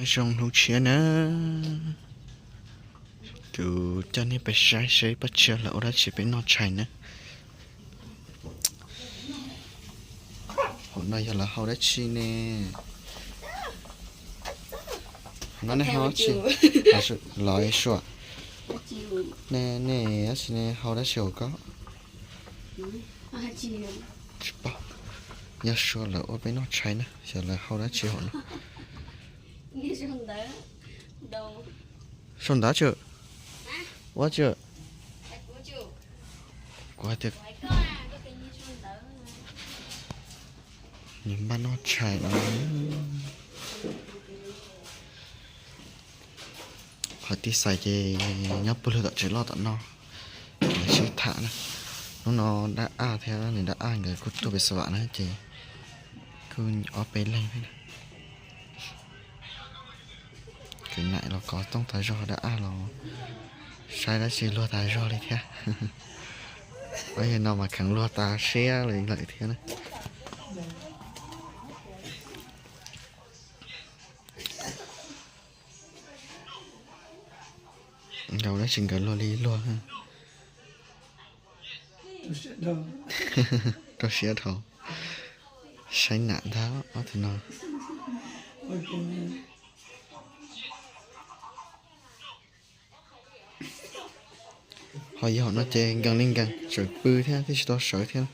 Zoo hnub tshiab na, kuv coj nej peb saib seb Paj Tshiab lawv ua dab tsi peb noj tshais na. Hauv no yog lawv hau dab tsi ne? Hauv no nej hau dab tsi? Los sua, nej dab tsi ne, hau dab tsi hauv ko? Tsis paub. Yog sua lawv ua peb noj tshais na, xyov lawv hau dab tsi hauv no. Sau ntawv tsi? Ua tsi? Kuv hais tias nws npaj noj tshais no. Qhov tiv xais ces nyob puag lug tom tsev loj tom no, lawv sib tham na. Hnub no dab aj thiab nws dab aj nkawd kuj tuaj pem xas vam na ces kuj ob peb leeg thiab na. Kwv nam los kov tooj tas zog, dab aj los saib dab tsi luag tas zog li thiab. Ob yawg no mas kheev luag tas siab li lawm thiab na. Nkawd dab tsi nkawd luag li luag. Rau siab dhau. Saib nam ntag ob tug no. Ho yog no ces nkees li nkees, tseem pw thiab twb tsis tau sawv thiab.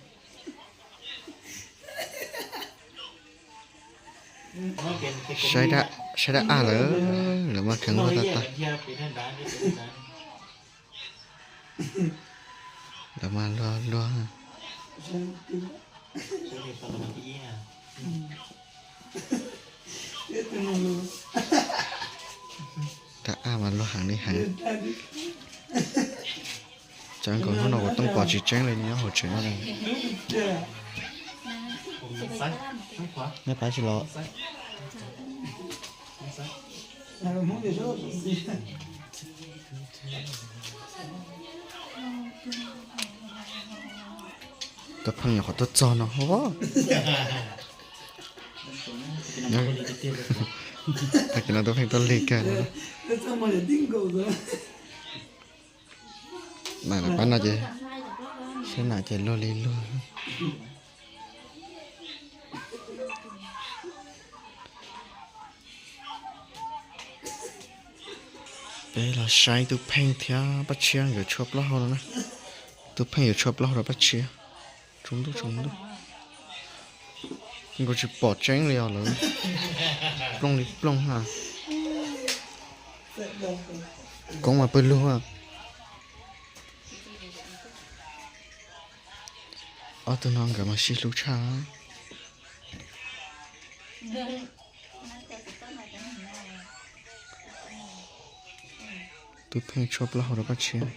Saib dab aj lawm, lawv mas kheev luag tag tag. Lawv mas luag luag. Dab aj mas luag heev li heev. Cov nkaus hnub no kuv tooj pom tsis tseeb li nyob hauv tsev no. Nej pab tsis los. Tus pheej nyuam qhuav tuaj txog no. Tag kis no tus pheej tuaj lig kawg. Nam pab no ces, saib nam ces luag li luag. Peb los saib Tub Pheej thiab Paj Tshiab nkawd tshuaj plaub hau no na. Tub Pheej yuav tshuaj plaub hau rau Paj Tshiab. Tsaus ntuj tsaus ntuj. Nkaus tsis pom tseeb li os lawv. Plooj li plooj ha. Koob mas pawg lug. Ob tug no nkawd mas sib hlub tshaj. Tub Pheej tshuaj plaub hau rau Paj Tshiab.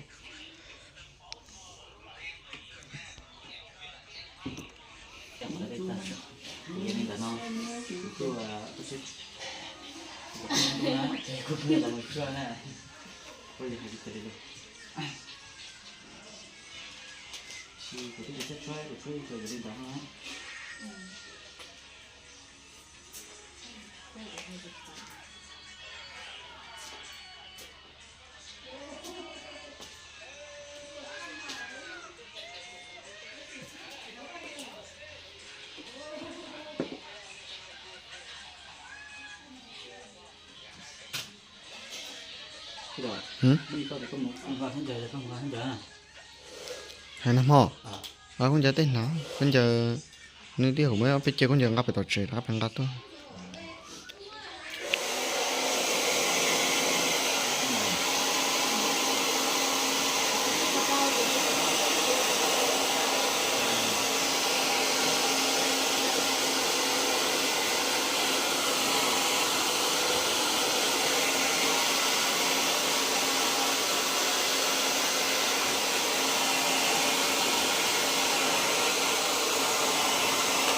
Hais nag hmo, khaub ncaws tej hnav, khaub ncaws nws tij hauv muab peb cia khaub ncaws nqa pem tom tsev rov qab pem nqa tuaj.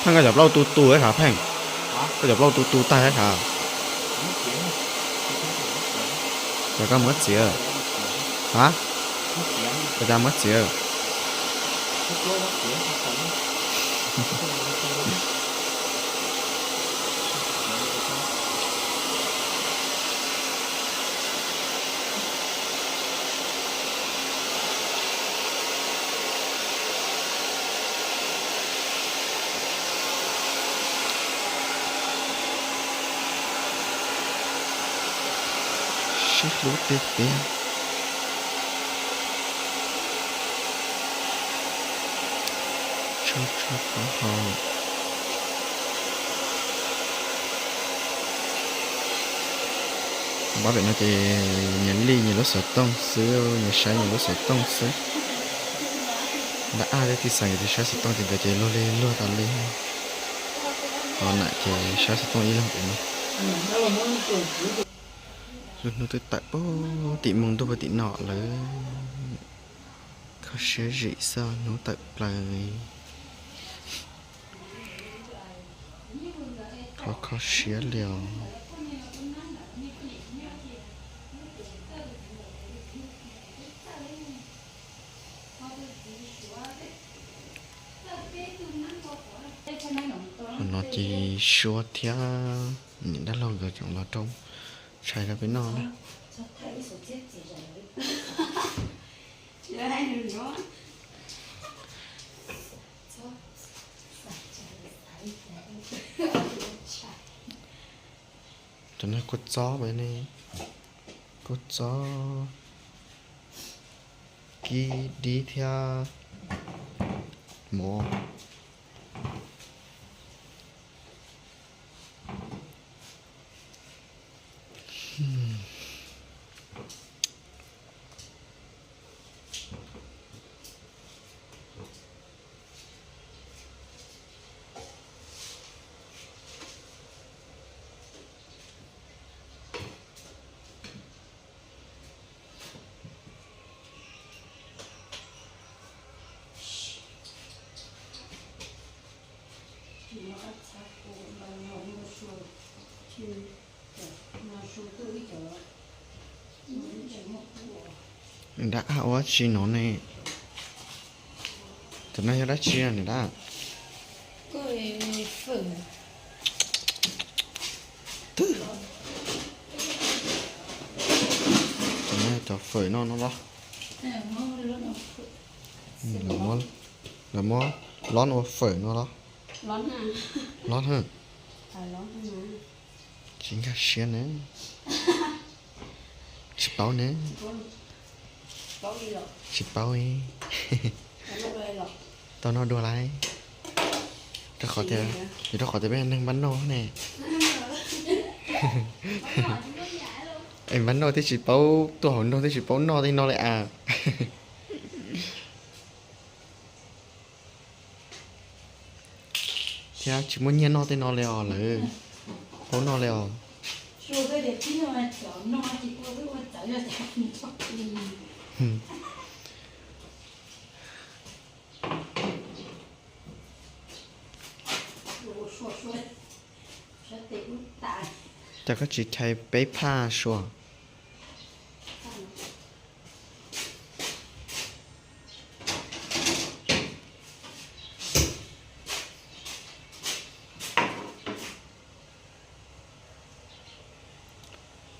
Pheej, koj cov plaub tu tu thiab sav Pheej? Koj cov plaub tu tu tag thiab sav? Ces koj muab txiav. A, koj cas muab txiav? Sib hlub tiag tiag. Tshaj tshaj plaws hos. Pab pem no ces nyias lij nyias lub xov tooj xwb, nyias saib nyias lub xov tooj xwb. Nram Aj thiab Tij Xais nkawd ces saib xov tooj ces nkawd ces luag li luag tas li. Ho Nam ces saib xov tooj ib leeg pem no. Lub hnub twb tawm puag tim moo ntuj puag tim no lawm. Kho siab zim xwb, hnub tawm plaws. Kho kho siab li os. Qhov no ces Suab thiab niam dab laug nkawd tseem los rau tshais rau peb noj na. Cov no kuj txob peb ne, kuj txob kib dib thiab mov. Niam dab, ua dab tsi no ne? Cov no yog dab tsi niam dab? Cov no yog cov fawm no no los? Lawv muab lov ua fawm no los? Lov, tsis nkag siab ne. Tsis paub ne. Tsis paub. Tau noj dua lawm. Rau qhov tias, rau qhov tias peb neeg npab noj ne. Es npab noj twb tsis paub, tuaj hauv nroog twb tsis paub noj tej no li as. Thiab tsis muaj nyiaj noj tej no li os lawm. Paub noj li os. Cas koj tsis chais peb phaj Sua?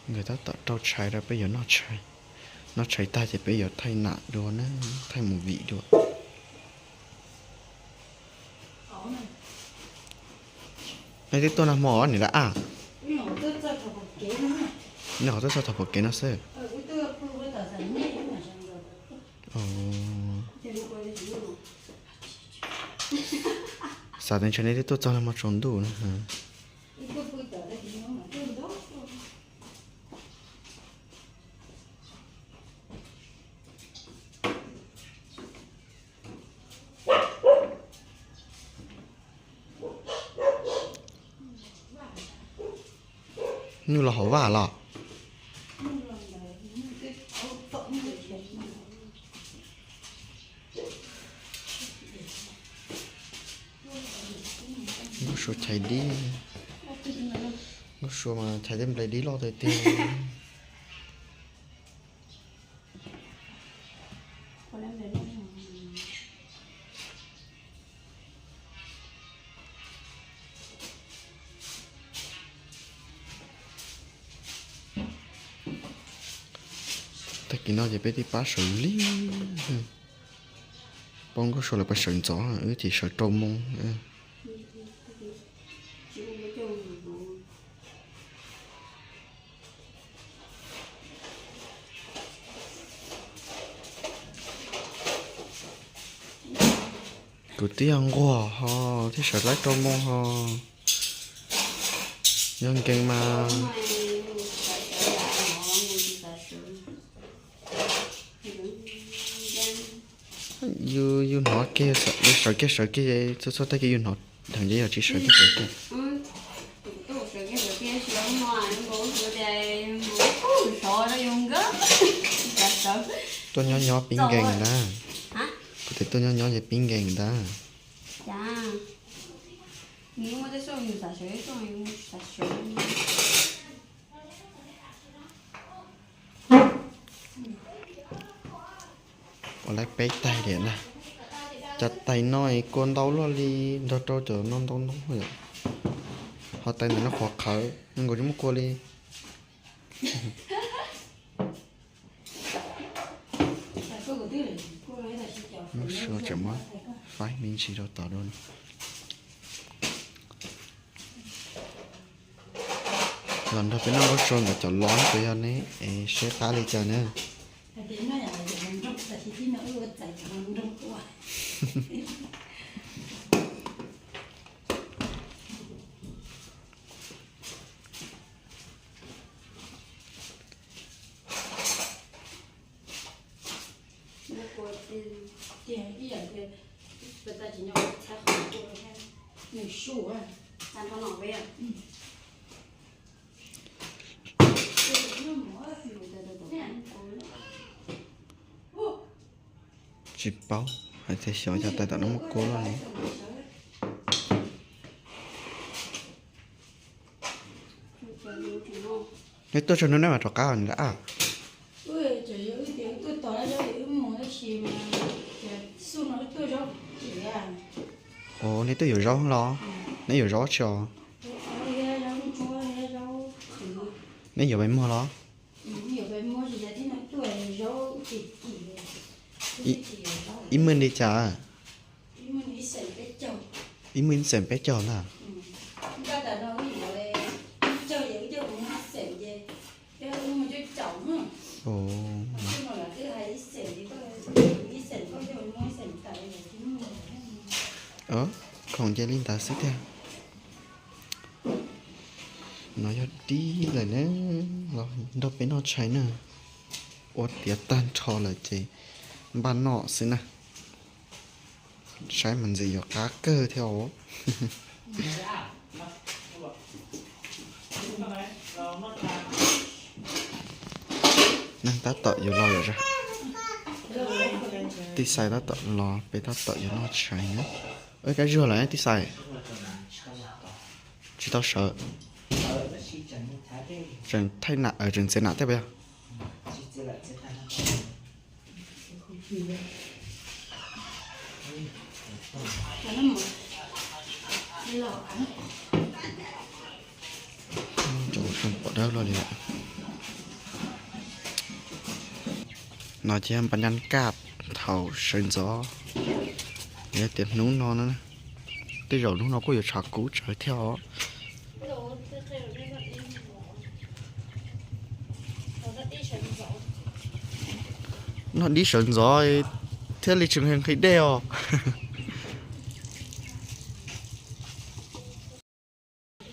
Nkawd tab tom rau tshais rau peb yuav noj tshais. Noj tshais tag ces peb yuav thaij nam dua na, thaij movie dua. Nej twb tuaj nag hmo niam dab a? Nej qhov tuaj txog thaum pom kev no xwb. Xav tias ntshe nej twb tuaj txog nag hmo tsaus ntuj na. Nyuj los hauv vaj los? Nkauj Sua chais dib. Nkauj Sua mas chais tej nplai dib loj tiag tiag. Tag kis no ces peb twb pab sawv lig. Pab Nkauj Sua lawv pab sawv ntxov, wb ces sawv rau moo. Kuv twb yog nquag ho, thiaj sawv tau rau moo ho. Yog nkees mas yus, yus hnov kiag, yus sawv kiag sawv kiag, txhua txhua tag kis yus hnov dheev ces yog tsis sawv kiag sawv kiag. Tuaj nyob nyob pib nkees ntag. Kuv tias tuaj nyob nyob ces pib nkees ntag. Ua lawv peb tais liam na. Cov tais no kua ntau luaj li, nrog rau cov no ntau ntau yom. Ho tais ntawm no qhuav qhawv, nkaus tsis muaj kua li. Tseem muab faib me ntsis rau tod dua. Los nrog peb noj nqaub tsua ntawm cov lov puas yog ne, es seb qab li cas na. Tsis paub hais tias xyov cov tais tom no muaj kua luaj li. Neb tuaj tsaug hnub neb mam rov qab os nrab. Ua, neb tuaj yuav zaub los? Neb yuav zaub tsi os? Neb yuav pes muag los? Ib, ib muaj li cas? Ib muaj ib xeem peb caug ntag. Khoom nce li ntawd xwb tiag. No yog dib lawm na, los nrog peb noj tshais na. Ua tiav tag nrho lawm ces npaj noj xwb na. Saib mas ntxim yuav qab kawg thiab os. Neeg tab tom yuav los lawm. Tij Xais tab tom los, peb tab tom yuav noj tshais na. Kab zuag lawm Tij Xais. Tsis tau sawv. Tseem thaij nam, tseem txiav nam thiab puas yog? Pom dawb luaj li lawm. No ces npa nyas kaj thaum sawv ntxov. Yog tias hnub no na, tej zaum hnub no kuj yuav tshav kub tsawv thiab os. Noj dib sawv ntxov thiaj li tsis nqhis dej os.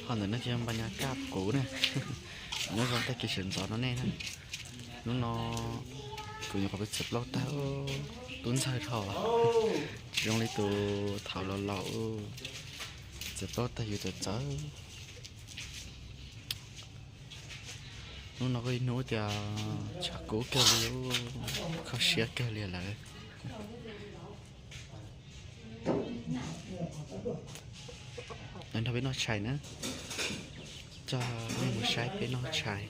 Ho ntawm no ces npa nyas kaj kuv na. Nyob zoo tag kis sawv ntxov no nej na. Hnub no kuv nyuam qhuav pib txiav plaub tag, tub ntxawg dhau, tsis zoo li tus thaum laus laus. Txiav plaub tag yus txawv txawv. Hnub no kuj ib hnub tias tshav kub kiag li, kho siab kiag li lawm. Nrog peb noj tshais na, coj nej mus saib peb noj tshais.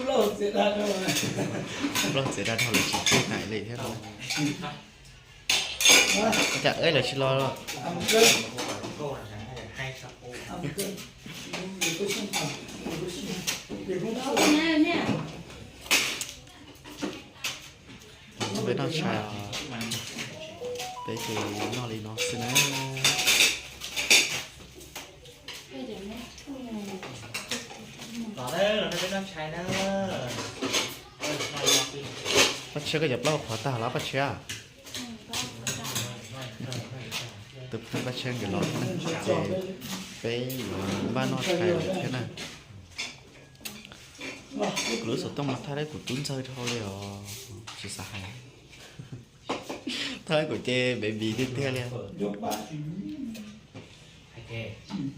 Plaub txiav dab dhau lawm tsis txij hais li thiab. Cas lawv tsis los? Peb noj tshais os, peb ces noj li no xwb na. Paj Tshiab, koj cov plaub qhuav tag los Paj Tshiab? Tus pheej Paj Tshiab nkawd los ces peb yuav npaj noj tshais lawm thiab na. Kuv lub xov tooj mas thaij dab kuv tub ntxawg dhau li os, tsis xav hais. Thaij kuv ces baby tiag tiag li.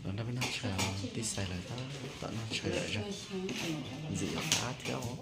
Los nrog peb noj tshais, tij Xais lawv tab tom noj tshais lawm zog. Ntxim qab thiab os.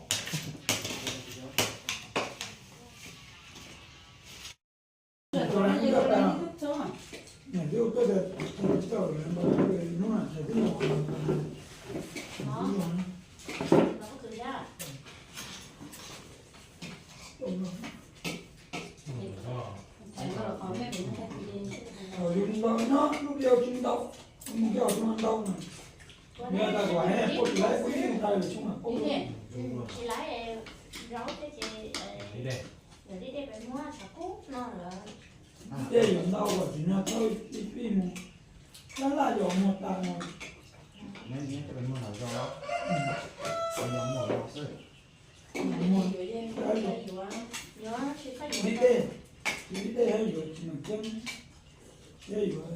Tej yuav ntau kom tsis nag txhob ib txhij mus, laj laj yog muag tas no. Ib tej, ib tej yuav tsis nag txhob, yuav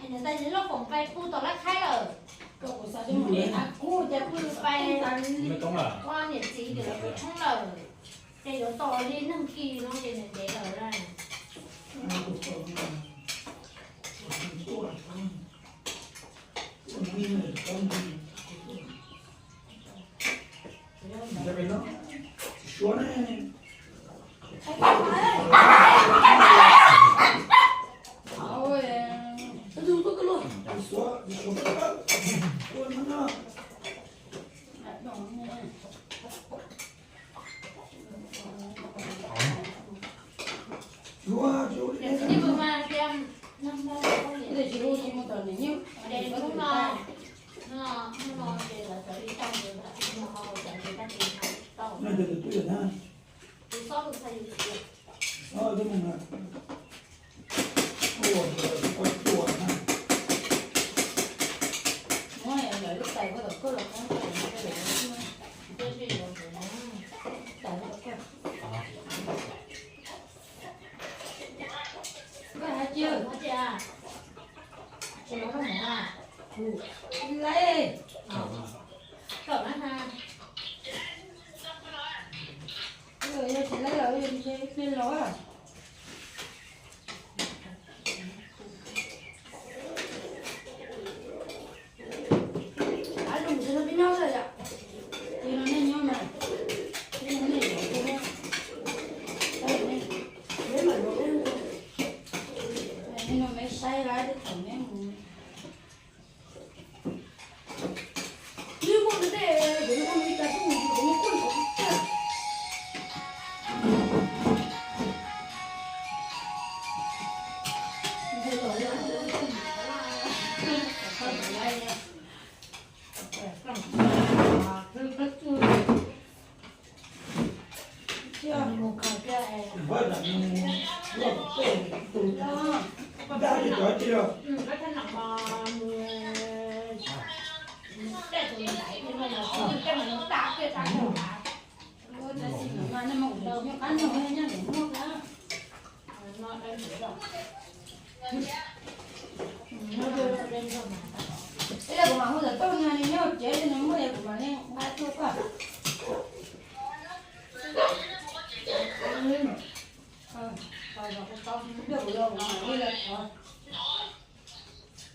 Nws tais loj foom pais pw tom lab khaib lawm. Kuv xav tias kuv pais, koj niam txiv ces lawv pw thoob lawm, ces yuav tos li neeg kis no ces nws ntev lawm na. Suav ne. Tus twb yog na. Tus xob tus ntxhais yus txiv. Xob twb mus na. Ua ua na. Muab lawv lub tais ua tom koj los qab tais ua tom koj. Koj hais cia, tsis los koj mus a. Tsis laib. Kom na. Yog tsis laib los yog ntshe ib pliag los. Av lug ntawd no peb nyob lawm yom. Ces no nej nyob mas, ces no nej yuav ua, nej no meb saib lawm tej thaum meb mus. Ib yam kuv mam hu tawm tuaj nws nyob hauv tsev, nws muaj yam kuv mam li nqa tuaj koj.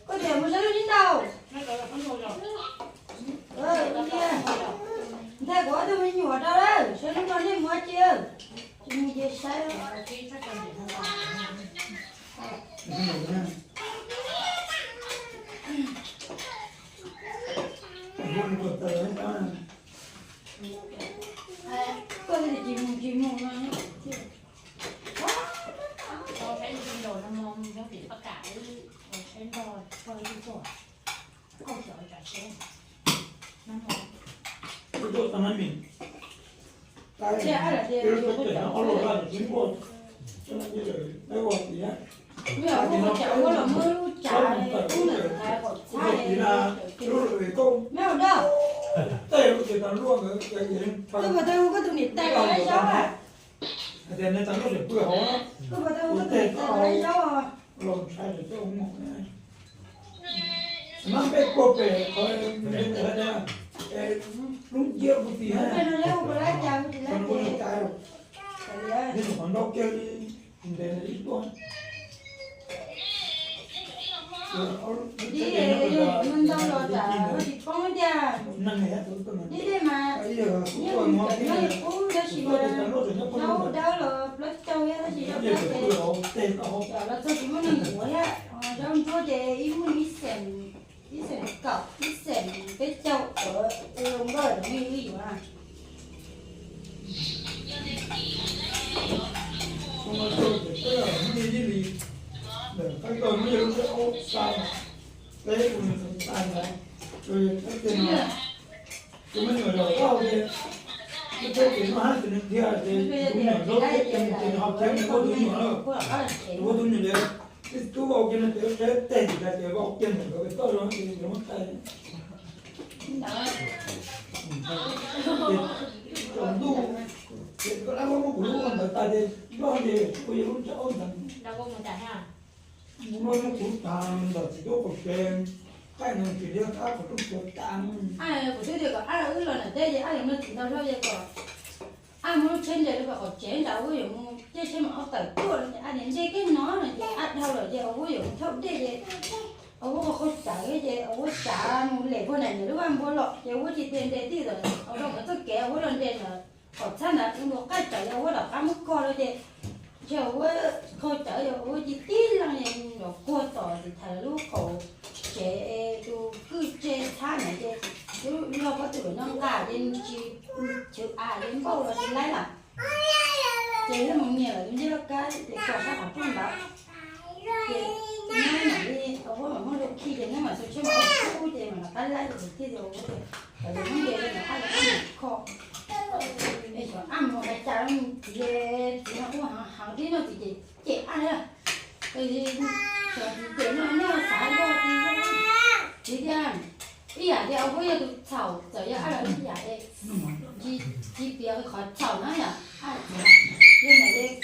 Koj tias mus saib lub tib ntau. Nthe kuv ob tug me nyuam rau lawm, saib lub no nej mus ua ci, mus ces saib. Koj tsis mus tsis mus no. Koj puas tau hu koj tus niam tais los laib zaub a? Koj puas tau hu koj tus niam tais los laib zaub os? Mas peb puag pem qhov lub nciab kuv txiv, peb no lawv hu puas laib cas kuv tsis laib ces. Qhov nrau kiag li ntev ib tuaj. Ib, yog muaj ntau los tsam ho tsis poob tiag. Ib teg mas, ib yam li qub tab sis mas zaub dawb los plaub caug thiab tab sis zaub dawb ces los txog tsis muaj neeg yuav thiab. Zaub ntsuab ces ib muaj ib xees, ib xees kaum, ib xees peb caug, ua nkauj me li yuav. Ntawm qaib toj muab yawg lub tsiab aub xa, peb ua nws xa ntawd, tus me nyuam zaum tau ces, tus txheeb ces noj hab tus neeg dhia ces tus me nyuam zaub thiab ces nws haus thiab nws ua tus nyuam lawm, ua tus nyuam ces tub vau kiag no ces tshaib teg tim tas ces vau kiag ntawm nkawd pem toj zoo ces muab tais. Tsaus ntuj ces koj dab muab kuv lub ua ntawd tas ces nrog ces ua yawg lub tsiab aub ntawd. Mus no yog kuv tas ntawm txiv tub qaum tsev, qaij ntawd tsis liab qab qhov rooj tsuav tas. Kuv twb tias kom ab wb los nram teb ces ab yuav nrog txiv ntaus hlau ces kom ab muab lub tsheb nres rau pem qaum tsev nram, ab yuav mus caij tsheb mam ob tawm tuaj no ces ab tias nres kiag no no ces ab dhau lawm ces ab yuav mus thauj dej ces ab ua qhov qhau tsawv ces ab tsav mus lem puag nram niam lub vaj npua los ces ab tsis tias nres tij tawm, ab rau nkawd txoj kev ab los nres ntawd. Qhov txhab ntawd ua nkaus qaij tsawv yog ab rov qab muab kho rau ces ntshe ab qhau tsawv yog ab tsis tib leeg los kuag tom txiv thaiv lub qaum tsev tus kwj tse txhab ntawd ces lub log pob tw no nqa ces nws tsis chwv av ces npauj los tsis laib lawm. Ces yog mus nyiam lawm tus ncej loj kab ces tso sab qhov rooj ntawd. Ces neb mam li, ab mam muab lub khi ces neb mam xu tsheb mam ua kub ces mam rov qab laib ces thiaj li ua, kom yus muab nres li ntawd ab li ab mam kho. Ab mus hais cas txiv, txiv no kuj heev heev thiab no, txiv cem cem ab na. Tab sis txiv cem no nej xav zoj txiv, txiv tias ib yam tias kuv yog tus txhaum, txawm yog ab los ib yam es tsis piav qhov txhaum na yom. Ab txiv, yog ntawd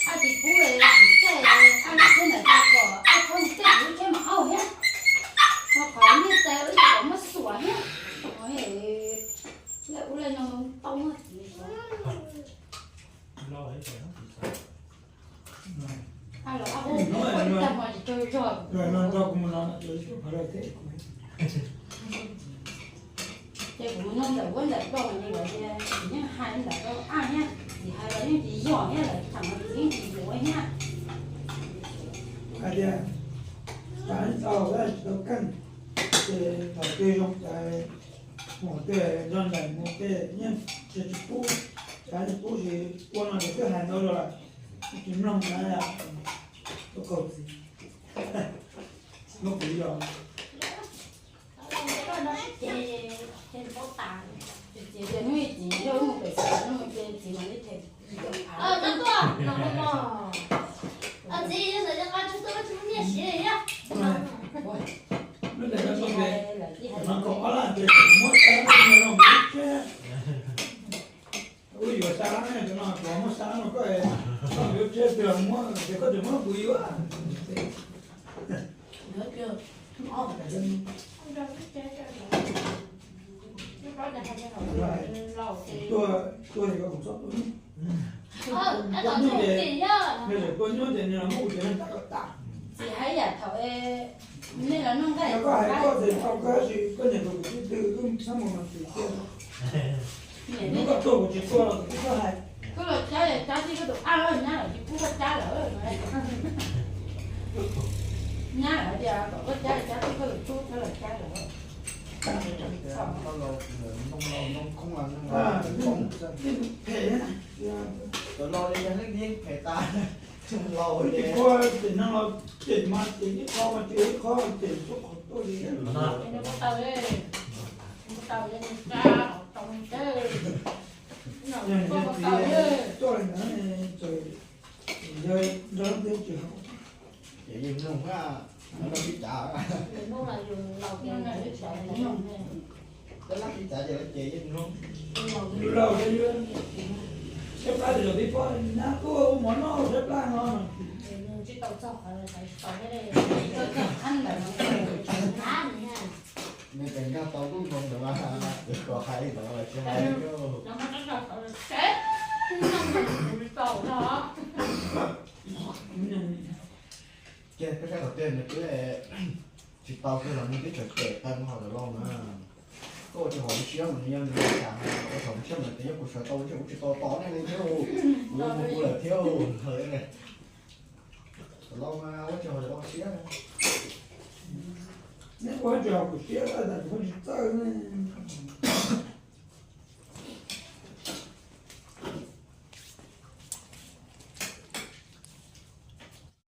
ab tsis pub txiv caij ab lub tsheb ntawd tau kom ab txhob mus caij kuv lub tsheb mas auj thiab. Ho qhov nyiaj txiag wb tsis kom muab xuas thiab. Lawv ua li no tau muab txiv. Ab los ab ua tag hmo tsis tsaug zog. Ces kuv mus nug ntawm huab ntawm tod mas lawv tias txiv yeej hais ntawd rau ab thiab, txiv hais los yeej tsis yog thiab, lawv tseem hais txiv yeej tsis yuav thiab. Hais tias tsam ib txog tsis tau keej, ces thaum twg zoo cas mus tej zog nraim mus tej yeej tsis pub, tsam tsis pub tsis ua no ces twb hais ntau zaus lawm, tsis mloog na, ua kaug txiv, muab kuv yos. Lub ntawm no txog pem, no kaum ob lab ces muab tsa no rau kuv lub tsheb. Wb yuav xa lab no, cov no kuv muab xa lab no koj, koj lub tsheb twg muab ces koj tsis muab kuv yuav. Tuaj, tuaj ces koj kuv txhob tuaj nyuj. Tuaj nyuj ces, tua nyuj ces nws los muab kuv cev nws tas kom tas. Txiv hais yam thaum nej los noj nqaij, koj hais koj ces tau koj, tab sis koj niam tus kuv tij twg wb txhob mus mas txiv tiag. Hnub koj tuaj kuv tsis tuaj los kuv twb txhob hais. Koj los cab cab tib koj tus ab lawm, nyab lawm tsis pub koj cab lawm. Nyab lawm tias kom koj cab cab tib koj tus tub koj los cab lawm. Phem, cov laus li yog leej yeej phem tas. Laus li tsis pub cem neeg los cem mas cem ib qho mas cem ib qho, cem suab qhov tuaj li. Yog niam yog txiv tuaj li ntawd, yog nrog leej twg tsis haum. Ces yus mloog na, laj pib cav, laj pib cav ces lawv ces yeej mloog. Yus laus ces yus siab plab, yus laus tib pob nyab tuaj ua mov noj siab plab no. Nws tsis tau txog qhov txhaum, nws tseem nkag tau lub ntoo ntawd mas, kom hais ntawd los tsis hais. Ces peb sab tom tej nws twb tsis tau kiag los nws twb tseem cem tag nrho cov laus na. Koj ua tsis haum siab mas nws yog nws li cas, ua tsis haum siab mas tias yog kuv sawv tau ua tsis, kuv tsis tau tos nej li thiab, kuv mus kuv lawm thiab. Cov laus mas ua tsis haum cov laus siab. Neb ua tsis haum kuv siab, tab sis kuv tsis txawj ne.